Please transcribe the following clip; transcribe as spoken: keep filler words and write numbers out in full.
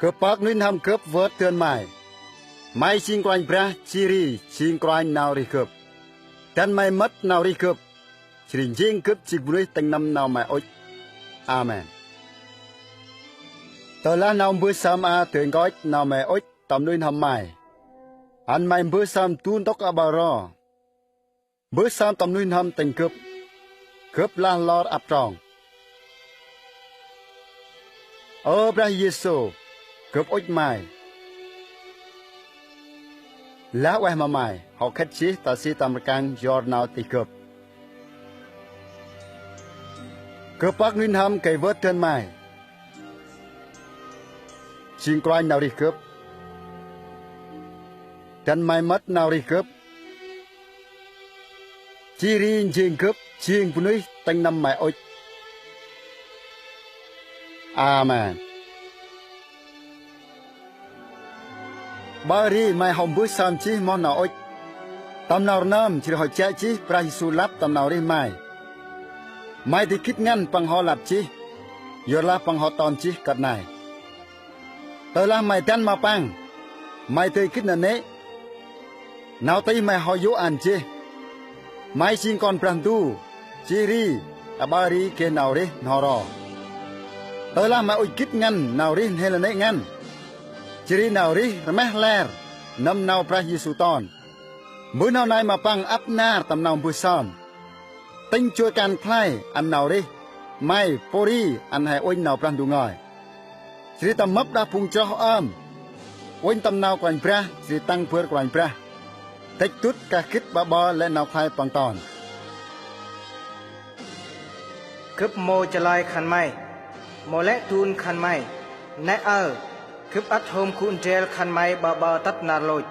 Gâp pơk nuih n'hâm gâp vơt dơn may. May jêng Kôranh Brah, jêh ri jêng Kôranh nau rêh gâp. Dăn may mât nau rêh gâp, jêh ri jêng gâp jêng bunuyh tĭng nâm nau may ŭch. Amen. Tơlah nau mbơh sơm a dơi nkoch nau may ŭch tâm nuih n'hâm may, ăn may mbơh sơm du ntŭk aƀaơ ro. Mbơh sơm tâm nuih n'hâm tĭng gâp, gâp lah lor ăp trong. Ơ Brah Yêsu, gâp ŭch may. Lah ueh ma may, hŏ khât jêh ta si tâm rkăng yor nau tih gâp. Gâp pơk nuih n'hâm gay vơt dơn may. Jêng Kôranh nau rêh gâp. Dăn may mât nau rêh gâp. jêh ri jêng Gâp jêng bunuyh tĭng nâm May ŭch. Amen. Aƀaơ ri May hŏ mbơh sơm jêh moh nau ŭch, tâm nau rnơm jêh ri hŏ jă jêh Brah Yêsu lăp tâm nau rêh May. May dơi gĭt ngăn Păng hŏ lăp jêh, yorlah Păng hŏ ton jêh kơt nây. Tơlah may dăn ma Păng, may dơi gĭt nanê̆ nau tih may hŏ yô̆ ăn jêh. May jêng kon Brah Ndu, jêh ri aƀaơ ri geh nau rêh n'ho ro. Tơlah may ŭch gĭt ngăn nau rêh n'hêl nanê̆ ngăn, jêh ri nau rêh rmeh ler nâm nau Brah Yêsu ton. Mbơh nau nây ma Păng ăp nar tâm nau mbơh sơm, tĭng joi kan khlay ăn nau rêh may pôri ăn he uănh nau Brah Ndu ngơi. Jêh ri tâm mâp đah phung chroh ơm, uănh tâm nau Kôranh Brah jêh ri tăng bơr Kôranh Brah, dăch dŭt kah gĭt ƀaƀơ lĕ nau khlay Păng ton. Gâp mâu chalơi khân may, mâu lĕ dun khân may. Nây aơ, gâp ăt hôm gŭ ndrel khân may ƀaƀơ tât nar lôch.